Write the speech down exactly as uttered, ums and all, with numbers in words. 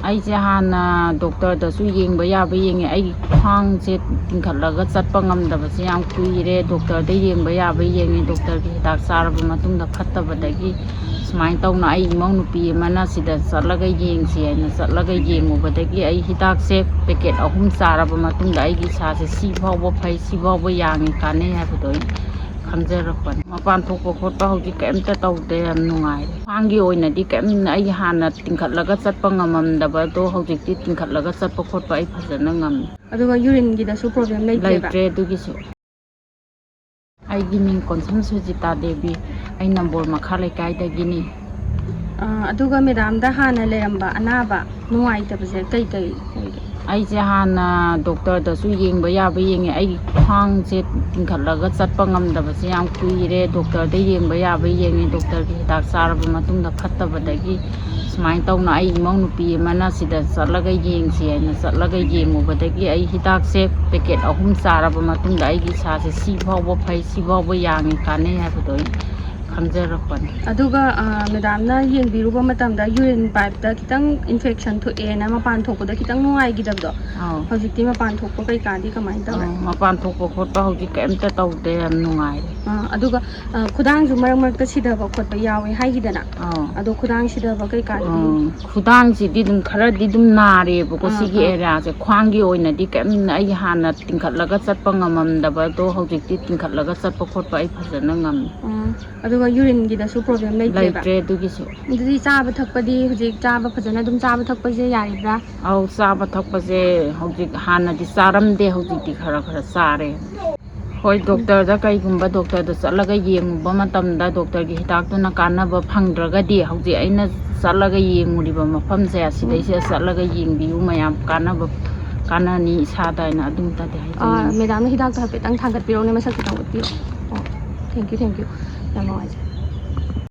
ꯑꯩꯁꯦ ꯍꯥꯟꯅ ꯗꯣꯛꯇꯔꯗꯁꯨ ꯌꯦꯡꯕ ꯌꯥꯕ ꯌꯦꯡꯉꯦ꯫ ꯑꯩꯒꯤ ꯈ꯭ꯋꯥꯡꯁꯦ ꯇꯤꯡꯈꯠꯂꯒ ꯆꯠꯄ ꯉꯝꯗꯕꯁꯦ ꯌꯥꯝ ꯀꯨꯏꯔꯦ꯫ ꯗꯣꯛꯇꯔꯗ ꯌꯦꯡꯕ ꯌꯥꯕ ꯌꯦꯡꯉꯦ꯫ ꯗꯣꯛꯇꯔꯒꯤ ꯍꯤꯗꯥꯛ ꯆꯥꯔꯕ ꯃꯇꯨꯡꯗ ꯐꯠꯇꯕꯗꯒꯤ ꯁꯨꯃꯥꯏꯅ ꯇꯧꯅ ꯑꯩ ꯏꯃꯧ ꯅꯨꯄꯤ ꯑꯃꯅ ꯁꯤꯗ ꯆꯠꯂꯒ ꯌꯦꯡꯁꯤ ꯍꯥꯏꯅ ꯆꯠꯂꯒ ꯌꯦꯡꯉꯨꯕꯗꯒꯤ ꯑꯩ ꯍꯤꯗꯥꯛꯁꯦ ꯄꯦꯀꯦꯠ ꯑꯍꯨꯝ ꯆꯥꯔꯕ ꯃꯇꯨꯡꯗ ꯑꯩꯒꯤ ꯏꯁꯥꯁꯦ ꯁꯤ ꯐꯥꯎꯕ ꯐꯩ, ꯁꯤ ꯐꯥꯎꯕ ꯌꯥꯡꯉꯤ, ꯀꯥꯟꯅꯩ ꯍꯥꯏꯕꯗꯣ ꯑꯩ ꯈꯪꯖꯔꯛꯄꯅꯤ꯫ ꯃꯄꯥꯟ ꯊꯣꯛꯄ ꯈꯣꯠꯄ ꯍꯧꯖꯤꯛ ꯀꯩꯝꯇ ꯇꯧꯗꯦ, ꯌꯥꯝ ꯅꯨꯡꯉꯥꯏꯔꯦ꯫ ꯈ꯭ꯋꯥꯡꯒꯤ ꯑꯣꯏꯅꯗꯤ ꯀꯩꯝ, ꯑꯩ ꯍꯥꯟꯅ ꯇꯤꯡꯈꯠꯂꯒ ꯆꯠꯄ ꯉꯝꯃꯝꯗꯕꯗꯣ ꯍꯧꯖꯤꯛꯇꯤ ꯇꯤꯡꯈꯠꯂꯒ ꯆꯠꯄ ꯈꯣꯠꯄ ꯑꯩ ꯐꯖꯅ ꯉꯝꯃꯤ꯫ ꯑꯗꯨꯒ ꯌꯨꯔꯤꯟꯒꯤꯗꯁꯨ ꯄ꯭ꯔꯣꯕ꯭ꯂꯦꯝ ꯂꯩꯇ꯭ꯔꯦꯕ? ꯂꯩꯇ꯭ꯔꯦ ꯑꯗꯨꯒꯤꯁꯨ꯫ ꯑꯩꯒꯤ ꯃꯤꯡ ꯀꯣꯟꯁꯝ ꯁꯨꯖꯤꯇꯥ ꯗꯦꯕꯤ꯫ ꯑꯩ ꯅꯝꯕꯣꯜ ꯃꯈꯥ ꯂꯩꯀꯥꯏꯗꯒꯤꯅꯤ꯫ ꯑꯥ, ꯑꯗꯨꯒ ꯃꯦꯗꯥꯝꯗ ꯍꯥꯟꯅ ꯂꯩꯔꯝꯕ ꯑꯅꯥꯕ ꯅꯨꯡꯉꯥꯏꯇꯕꯁꯦ ꯀꯩ ꯀꯩ ꯂꯩꯒꯦ? ꯑꯩꯁꯦ ꯍꯥꯟꯅ ꯗꯣꯛꯇꯔꯗꯁꯨ ꯌꯦꯡꯕ ꯌꯥꯕ ꯌꯦꯡꯉꯦ꯫ ꯑꯩꯒꯤ ꯈ꯭ꯋꯥꯡꯁꯦ ꯇꯤꯡꯈꯠꯂꯒ ꯆꯠꯄ ꯉꯝꯗꯕꯁꯦ ꯌꯥꯝ ꯀꯨꯏꯔꯦ꯫ ꯗꯣꯛꯇꯔꯗ ꯌꯦꯡꯕ ꯌꯥꯕ ꯌꯦꯡꯉꯦ꯫ ꯗꯣꯛꯇꯔꯒꯤ ꯍꯤꯗꯥꯛ ꯆꯥꯔꯕ ꯃꯇꯨꯡꯗ ꯐꯠꯇꯕꯗꯒꯤ ꯁꯨꯃꯥꯏꯅ ꯇꯧꯅ ꯑꯩ ꯏꯃꯧ ꯅꯨꯄꯤ ꯑꯃꯅ ꯁꯤꯗ ꯆꯠꯂꯒ ꯌꯦꯡꯁꯤ ꯍꯥꯏꯅ ꯆꯠꯂꯒ ꯌꯦꯡꯉꯨꯕꯗꯒꯤ ꯑꯩ ꯍꯤꯗꯥꯛꯁꯦ ꯄꯦꯀꯦꯠ ꯑꯍꯨꯝ ꯆꯥꯔꯕ ꯃꯇꯨꯡꯗ ꯑꯩꯒꯤ ꯏꯁꯥꯁꯦ ꯁꯤ ꯐꯥꯎꯕ ꯐꯩ, ꯁꯤ ꯐꯥꯎꯕ ꯌꯥꯡꯉꯤ, ꯀꯥꯟꯅꯩ ꯍꯥꯏꯕꯗꯣ ꯑꯩ ꯈꯪꯖꯔꯛꯄꯅꯤ꯫ ꯑꯗꯨꯒ, ꯑ, ꯃꯦꯗꯥꯝꯅ ꯌꯦꯡꯕꯤꯔꯨꯕ ꯃꯇꯝꯗ ꯌꯨꯔꯤꯟ ꯄꯥꯏꯞꯇ ꯈꯤꯇꯪ ꯏꯟꯐꯦꯛꯁꯟ ꯊꯣꯛꯑꯦꯅ ꯃꯄꯥꯟ ꯊꯣꯛꯄꯗ ꯈꯤꯇꯪ ꯅꯨꯡꯉꯥꯏꯈꯤꯗꯕꯗꯣ, ꯑꯧ꯫ ꯍꯧꯖꯤꯛꯇꯤ ꯃꯄꯥꯟ ꯊꯣꯛꯄ ꯀꯩꯀꯥꯗꯤ ꯀꯃꯥꯏꯅ ꯇꯧꯔꯦ? ꯑꯧ, ꯃꯄꯥꯟ ꯊꯣꯛꯄ ꯈꯣꯠꯄ ꯍꯧꯖꯤꯛ ꯀꯩꯝꯇ ꯇꯧꯗꯦ, ꯌꯥꯝ ꯅꯨꯡꯉꯥꯏꯔꯦ꯫ ꯑ, ꯑꯗꯨꯒ, ꯑ, ꯈꯨꯗꯥꯡꯁꯨ ꯃꯔꯛ ꯃꯔꯛꯇ ꯁꯤꯊꯕ ꯈꯣꯠꯄ ꯌꯥꯎꯋꯦ ꯍꯥꯏꯈꯤꯗꯅ? ꯑꯧ꯫ ꯑꯗꯣ ꯈꯨꯗꯥꯡ ꯁꯤꯊꯕ ꯀꯩꯀꯥꯗꯤ? ꯎꯝ, ꯈꯨꯗꯥꯡꯁꯤꯗꯤ ꯑꯗꯨꯝ ꯈꯔꯗꯤ ꯑꯗꯨꯝ ꯅꯥꯔꯦꯕꯀꯣ, ꯑꯥ, ꯁꯤꯒꯤ ꯑꯥ꯫ ꯑꯦꯔꯤꯌꯥꯁꯦ꯫ ꯈ꯭ꯋꯥꯡꯒꯤ ꯑꯣꯏꯅꯗꯤ ꯀꯩꯝ ꯑꯩ ꯍꯥꯟꯅ ꯇꯤꯡꯈꯠꯂꯒ ꯆꯠꯄ ꯉꯝꯃꯝꯗꯕꯗꯣ ꯍꯧꯖꯤꯛꯇꯤ ꯇꯤꯡꯈꯠꯂꯒ ꯆꯠꯄ ꯈꯣꯠꯄ ꯑꯩ ꯐꯖꯅ ꯉꯝꯃꯤ꯫ ꯎꯝ, ꯑꯗꯨꯒ ꯌꯨꯔꯤꯟꯒꯤꯗꯁꯨ ꯄ꯭ꯔꯣꯕ꯭ꯂꯦꯝ ꯂꯩꯇ꯭ꯔꯦꯕ? ꯂꯩꯇ꯭ꯔꯦ ꯑꯗꯨꯒꯤꯁꯨ꯫ ꯑꯗꯨꯗꯤ ꯆꯥꯕ ꯊꯛꯄꯗꯤ ꯍꯧꯖꯤꯛ ꯆꯥꯕ ꯐꯖꯅ ꯑꯗꯨꯝ ꯆꯥꯕ ꯊꯛꯄꯁꯦ ꯌꯥꯔꯤꯕ꯭ꯔꯥ? ꯑꯧ, ꯆꯥꯕ ꯊꯛꯄꯁꯦ ꯍꯧꯖꯤꯛ ꯍꯥꯟꯅꯗꯤ ꯆꯥꯔꯝꯗꯦ, ꯍꯧꯖꯤꯛꯇꯤ ꯈꯔ ꯈꯔ ꯆꯥꯔꯦ꯫ ꯍꯣꯏ, ꯗꯣꯛꯇꯔꯗ ꯀꯩꯒꯨꯝꯕ ꯗꯣꯛꯇꯔꯗ ꯆꯠꯂꯒ ꯌꯦꯡꯉꯨꯕ ꯃꯇꯝꯗ ꯗꯣꯛꯇꯔꯒꯤ ꯍꯤꯗꯥꯛꯇꯨꯅ ꯀꯥꯟꯅꯕ ꯐꯪꯗ꯭ꯔꯒꯗꯤ ꯍꯧꯖꯤꯛ ꯑꯩꯅ ꯆꯠꯂꯒ ꯌꯦꯡꯉꯨꯔꯤꯕ ꯃꯐꯝꯁꯦ ꯑꯁꯤꯗꯩꯁꯤꯗ ꯆꯠꯂꯒ ꯌꯦꯡꯕꯤꯌꯨ ꯃꯌꯥꯝ, ꯀꯥꯟꯅꯕ, ꯀꯥꯟꯅꯅꯤ ꯏꯁꯥꯗ ꯍꯥꯏꯅ ꯑꯗꯨꯝꯇꯗꯤ ꯑꯥ, ꯍꯥꯏꯖꯅꯤꯡꯉꯤ꯫ ꯃꯦꯗꯥꯝꯅ ꯍꯤꯗꯥꯛꯇꯣ ꯍꯥꯏꯐꯦꯠꯇꯪ ꯊꯥꯡꯒꯠꯄꯤꯔꯛꯎꯅꯦ, ꯃꯁꯛ ꯈꯤꯇꯪ ꯎꯠꯄꯤꯔꯛꯑꯣ꯫ ꯑꯣ, thank you, thank you꯫ ꯌꯥꯝ ꯅꯨꯡꯉꯥꯏꯖꯔꯦ꯫